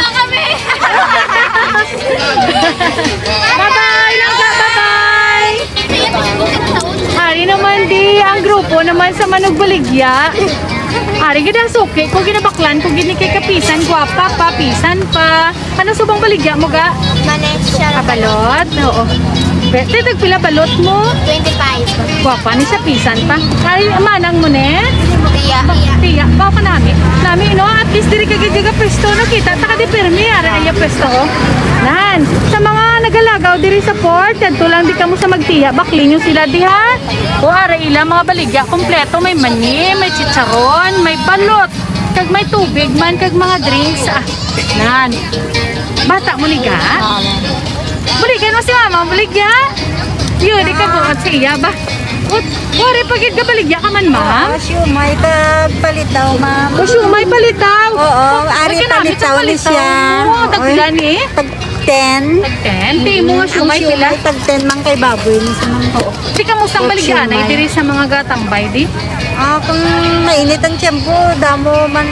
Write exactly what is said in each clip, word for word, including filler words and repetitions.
na kami! Bye-bye, langga, bye-bye! Ari naman di ang grupo naman sa manugbaligya. Ari gid ang suki ko, ginabaklan ko gini kay kapisan, gwapa pa, pisan pa. Ano subong baligya mo ga? Manesia. Kabalot? Oo. Be, ti, tagpila balot mo? Twenty-five. Gwapa ni sa pisan pa. Ay, manang mo ne? Tiya. Tiya, ba ka nami? Nami, no? At least diri ka gid pwesto, no? Kita ta ka di pirmi, ara iya pwesto, oh. Nan, sa mga nagalagaw diri sa port, kadto lang di kamo sa magtiya, bakli nyo sila diha. O, ara ila, mga baligya, kompleto, may mani, may chicharon, may balot, kag may tubig man, kag mga drinks, ah. Nan. Bata mo ni ga? Buligan mo si mama, buligya. Yo, di ka buot sa iya ba? Ut, wari pa gid ka baligya ka man, ma'am? Oo, siumay ka palitaw, ma'am. O, siumay palitaw. Oo, ari Pagka namin palitaw ni siya. Oo, tagpila ni? Tag ten. Tag ten? Di mo nga Ang siumay pila? Siumay, tag ten man kay baboy ni sa man. Oo. Di ka mo sang Kutsi baligya na, may. Diri sa mga gatambay, di? Ah, kung mainit ang tiyempo, damo man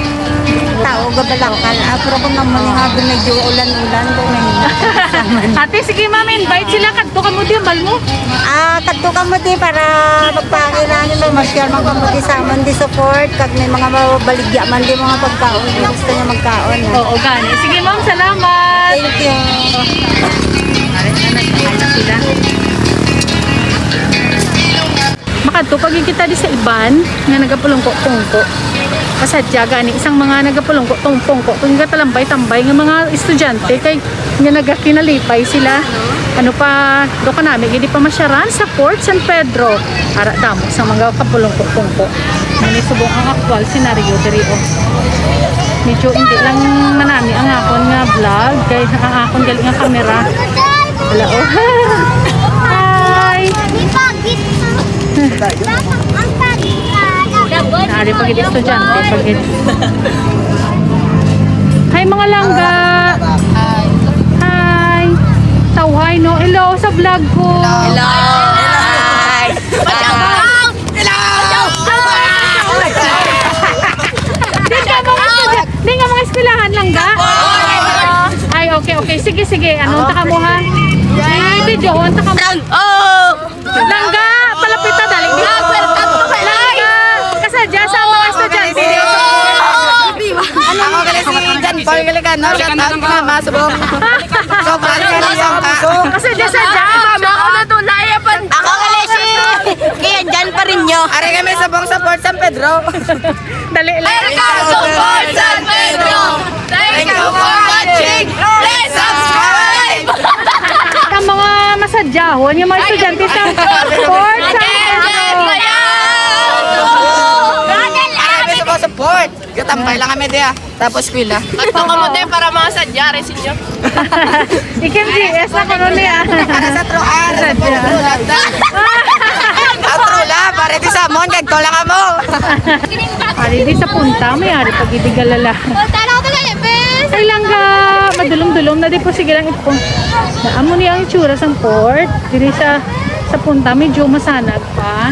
tao gabalangkal. Ah, pero kung amo ni nga medyo ulan-ulan, kung mainit, sa man. Ate, sige, ma'am, invite sila. Kadto kamo di, bal mo? Ah, kadto kamo di para magpakilala, mamasyal man kamo di sa amon di support. Kag may mga mabaligya man di mga pagkaon, kung gusto niya magkaon, ah. Oo, gani. Sige, ma'am, salamat. Thank you. Aray, aray, aray, sila. Makadto pa gid kita di sa iban nga nagapulungko-pungko. Kasadya gani sang mga nagapulungko-pungko, kung gatalambay-tambay nga mga estudyante kay nga nagakinalipay sila. Ano pa, do ka nami gid di pamasyaran sa Fort San Pedro. Ara damo sa mga kapulungko-pungko. Ano subong ang aktual senaryo diri, oh. Medyo hindi lang manami ang akon nga vlog kay ang akon gali nga kamera. Wala, oh. Hi! Naari pa gid estudyante, pa gid. Hi, mga langga. Hi. Tawhay, no? Hello sa vlog ko. Hello. Hi. Hello. Di nga mga estudyante, di nga mga eskwelahan, langga? Ay, okay, okay. Sige, sige. Anong taka mo, ha? Sige, videohon taka mo. Oh! Langga, palapit na, dali. Welcome to my life. Langga, kasadya sa mga estudyante. Ako gali si John Paul Galicano. Shout out, mama, subong. Sobra ka niya. Kasadya, sadya. Mama, ako na to, naiyapan. Ako gali si Kian Jan pa rin nyo. Ari kami sa buong support San Pedro. Dali lang. Welcome to Fort San Pedro! Thank you for watching! Please subscribe! Ang mga masadyahon, yung mga estudyante sa Fort San Pedro. Para may support. Gatambay lang kami diya. Tapos eskwela. Kadto kamo, te, para mga sadya, resinyo. Ikim G S na kuno niya. Para sa Troar. Sa Troar. Ang Troar, para di sa amon, kadto lang kamo. Ari di sa punta, may ari pag-ibig alala. Punta na ako talaga, bes. Ay lang ga, madulom-dulom na di po, sige lang ipon. Amo ni ang itsura sang port. Diri sa, sa punta, medyo masanag pa.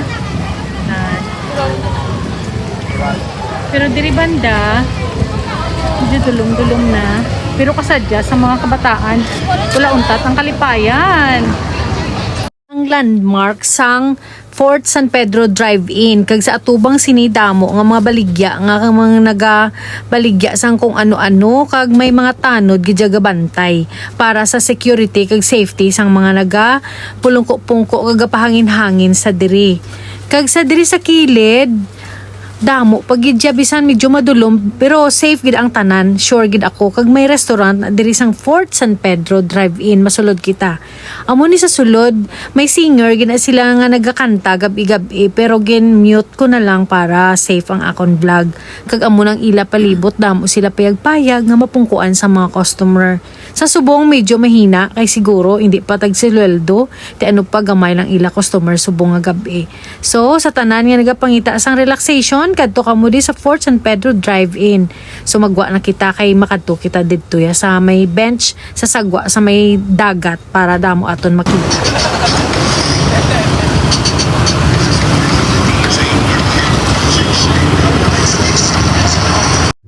Na. Pero diri banda, medyo dulom-dulom na. Pero kasadya sa mga kabataan, wala untat ang kalipayan. Ang landmark sang Fort San Pedro Drive-In, kag sa atubang sini damo nga mga baligya nga mga nagabaligya sang kung ano-ano, kag may mga tanod gid gabantay para sa security kag safety sang mga nagapulungko-pungko kag gapahangin-hangin sa diri. Kag sa diri sa kilid, damo pa gid siya, bisan medyo madulom, pero safe gid ang tanan, sure gid ako. Kag may restaurant na diri sang Fort San Pedro Drive-In, masulod kita. Amo ni sa sulod, may singer gid na sila nga nagakanta gab-i-gab-i, pero gin-mute ko na lang para safe ang akon vlog. Kag amo nang ila palibot, damo sila payag-payag nga mapungkuan sa mga customer. Sa subong, medyo mahina, kay siguro hindi pa tagsilweldo, ti ano pa, gamay lang ila customer subong nga gab-i. So, sa tanan nga nagapangita sang relaxation, kadto kamo di sa Fort San Pedro Drive-In. So, magwa na kita kay makadto kita didto ya sa may bench, sa sagwa, sa may dagat, para damo aton makita.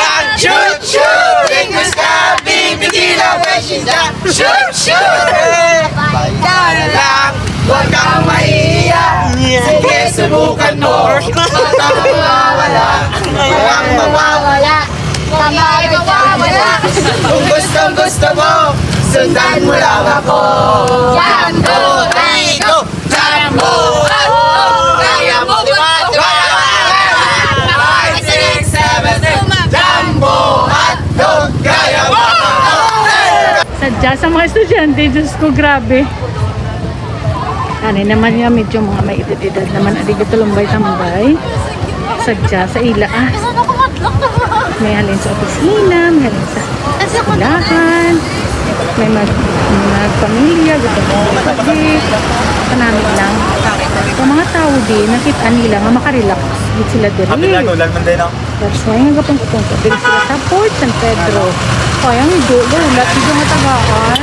Yan! Shoot! Shoot! English ka! Bibigila! Shoot! Shoot! Bahala lang! Huwag kang mahihiya! Sige, subukan mo! Huwag kang mawawala! Walang mawawala! Kung gustong gusto mo, sundan mo lang ako! One, two, three, go! Jumbo Hotdog! Kaya mo ba? Five, six, seven, Jumbo Hotdog! Kaya mo ba? Sadya sa mga estudyante, Diyos ko, grabe. Ano naman nga, medyo mga may edad-edad naman, adi ka, tambay-tambay. Sadya sa ila, ah. May halin sa opisina, may halin sa eskwelahan, may mag-, may magpamilya, gusto mo pag-date. Kanami lang. Ang mga tao di, nakita nila nga makarelax gid sila diri. Abi lang, ulan man din, no? That's why nga gapungko-pungko diri sila sa Fort San Pedro. Kaya ang igo, ulat dito nga tagaan.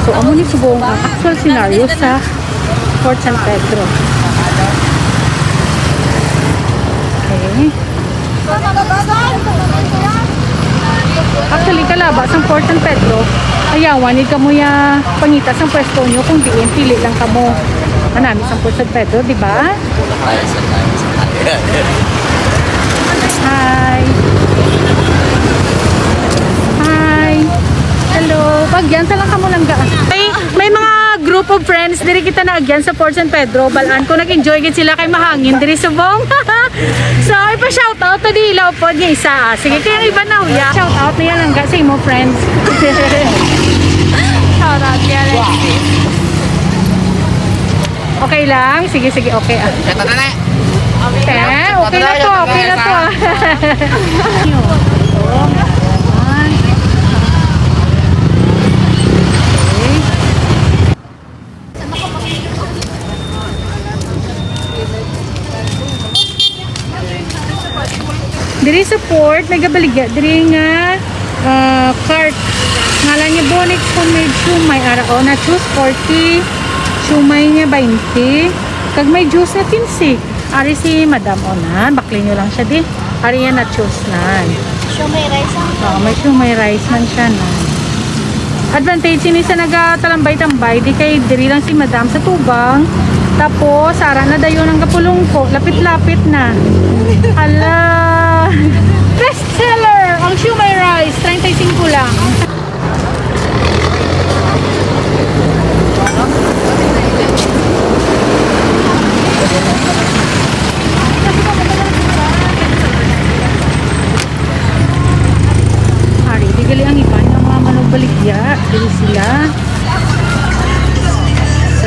So, amo ni subong ang actual scenario sa Fort San Pedro. Okay. Actually, kalaba sang Fort San Pedro, ayawan gid kamo ya pangita sang pwesto nyo kung diin, pili lang kamo. Manami sang Fort San Pedro, di ba? Hi. Hi. Hello. Pagyan sa lang kamo lang ga. May, may mga group of friends diri kita naagyan sa Fort San Pedro. Balaan ko nag-enjoy gid sila kay mahangin diri subong. So, ipa-shoutout to di ilaw po niya isa. Ah, sige, kaya iba na, huya. Shoutout niya lang ga sa imo friends. Shoutout niya lang. Okay lang? Sige, sige, okay, ah. Ito na na. Eh, okay na to, okay na to, ah. Diri sa Fort, nagabaligya diri nga, ah, cart. Ngalan niya Bonix Homemade Siomai. Ara, o, nachos forty, siomai niya twenty, kag may juice nga quince. Ari si Madam, o, na, bakli nyo lang siya, di. Ari yan, nachos na. Siomai rice ang Oo, may siomai rice man siya, na. Advantage ini sa nagatalambay-tambay, di kay diri lang si Madam sa tubang. Tapos, ara na dayon ang gapulungko, lapit-lapit na. Hala! Best seller ang siomai rice, treinta y cinco lang. Ari, di gali ang iban nga mga manugbaligya. Diri sila. Sa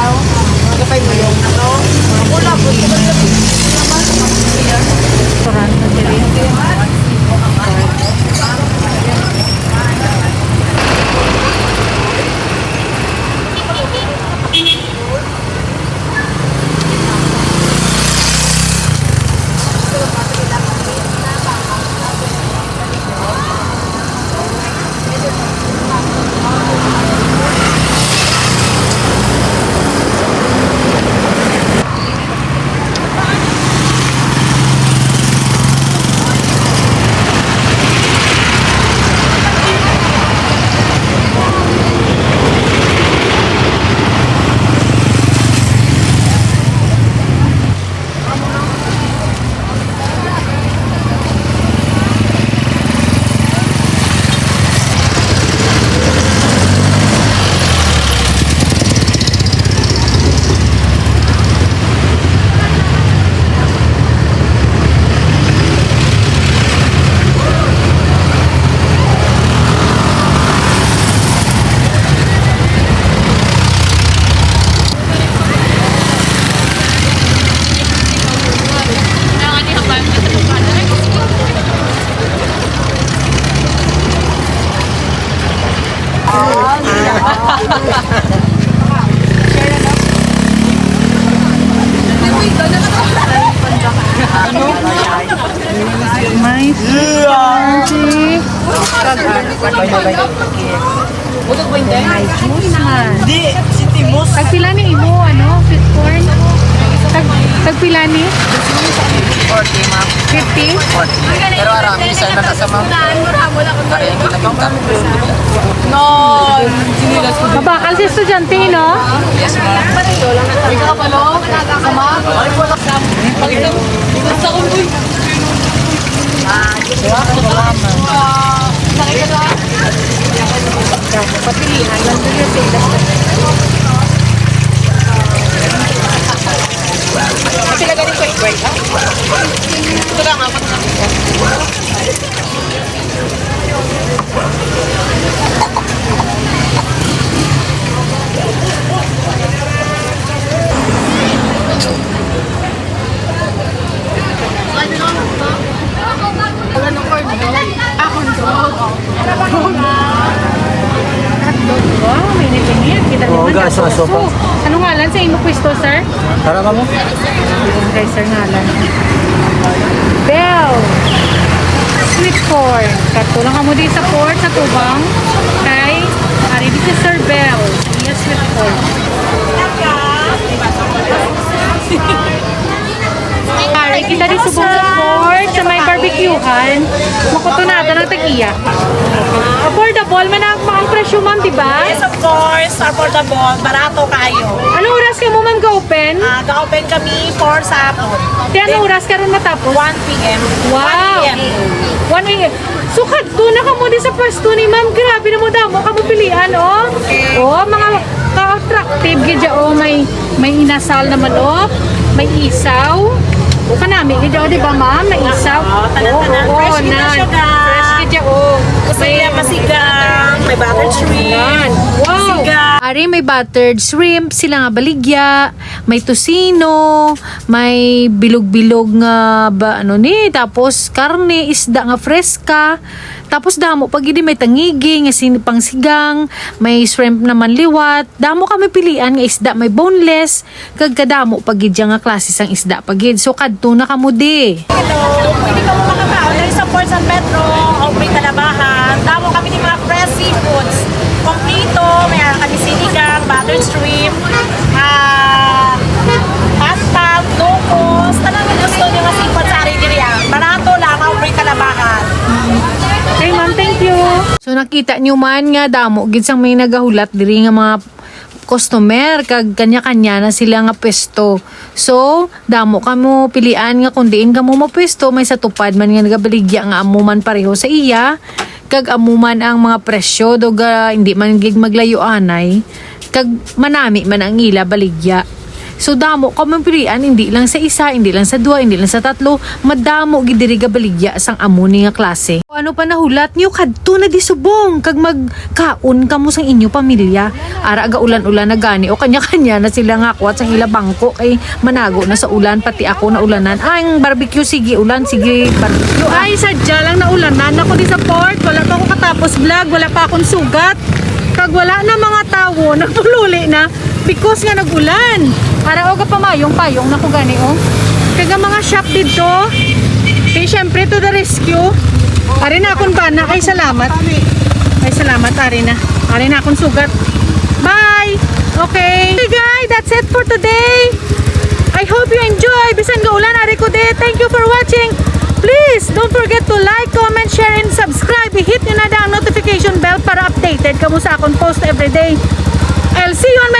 Ikaw, kapay mo yung ano? Ako na po. Restaurant na diri. My sweet Auntie. May juice man. Di, si Timos. Tagpila ni imo, ano, sweet corn? Tag, tagpila ni? Forty, ma'am. Fifty? Forty. Pero arami, isa na nasa, ma'am. Kaya hindi na, ma'am. No. Mabakal si estudyante, no? Yes, ma'am. Ikaw, palo? Sama? Ay, wala. Pag-isa, sa kumboy. Papilihan lang din yung sila. Sila galing ko i-break. Ito lang, apat na. Hotdog. Wow, minit-minit. Kita Oo, naman, gas, aso, aso pa. Ano ngalan sa imo pwesto, sir? Tara ka mo? Guys, sir, ngalan. Bell. Sweet corn. Kato lang kamo di sa port, sa tubang. Kay, ari di si Sir Bell. Yes, sweet corn. Ari, kita di subong sa port, sa may barbecuehan. Makuto na ata ng tag-iya. Affordable man ang mga presyo. Siya, ma'am, di ba? Yes, of course. Affordable. Barato kayo. Anong oras kamo, ma'am, ga-open? Ah, ga-open kami four sa hapon. Di, anong oras karon matapos? One p m. Wow. One p m. One a m. So, kadto na kamo di sa pwesto ni ma'am. Grabe na mo, damo kamo pilian, oh. Okay. Oh, mga ka-attractive gid dya, oh. May, may inasal naman, oh. May isaw. O, kanami gid, oh, di ba, ma'am? May isaw. Oo, tanan-tanan. Oo, fresh gid na siya, ga. Fresh gid dya, oh. Gusto niya masigang, may buttered shrimp. Yan. Wow. Masigang. Ari, may buttered shrimp, sila nga baligya, may tocino, may bilog-bilog nga ba, ano ni, tapos karne, isda nga freska. Tapos damo pa gid, may tangigi nga sin-, pangsigang, may shrimp naman liwat. Damo kami pilian nga isda, may boneless, kag kadamo pa gid dya nga klase sang isda pa gid. So, kadto na kamo di. Hello, pwede kamo makakaon diri sa Port San Pedro, Aubrey Calabahan. Damo kami ni mga fresh seafoods. Kompleto, may ara kami sinigang, buttered shrimp, ah, pantat, locos, tanan nga gusto niyo nga seafood sa ari diri, ah. Barato lang, Aubrey Calabahan. Okay, ma'am, thank you. So, nakita nyo man nga damo gid sang may nagahulat diri nga mga customer, kag kanya-kanya na sila nga pwesto. So, damo kamo pilian nga kung diin kamo mapwesto, may sa tupad man nga nagabaligya nga amo man pareho sa iya, kag amo man ang mga presyo, dog, ah, hindi man gid maglayo anay, kag manami man ang ila baligya. So, damo kamo pilian, hindi lang sa isa, hindi lang sa duha, hindi lang sa tatlo, madamo gid diri gabaligya sang amo ni nga klase. Kung ano pa nahulat nyo, kadto na di subong, kag magkaon kamo sang inyo pamilya. Ara, gaulan-ulan na gani, o kanya-kanya na sila nga akwat sang ila bangko, kay manago na sa ulan, pati ako naulanan. Ang barbecue, sige ulan, sige barbecue. Ay, sadya lang naulanan ako di sa port. Wala pa ako katapos vlog, wala pa akong sugat. Kag wala na mga tawo, nagpululi na. Because nga nag-ulan. Ara, o, gapamayong-payong na ko gani, oh. Kag ang mga shop didto, kay syempre to the rescue. Ari na akon bana, kay salamat. Ay, salamat, ari na. Ari na akon sugat. Bye! Okay. Okay, guys, that's it for today. I hope you enjoy. Bisan gaulan, ari ko di. Thank you for watching. Please, don't forget to like, comment, share, and subscribe. I-hit nyo na ang notification bell para updated kamo sa akon post everyday. I'll see you on my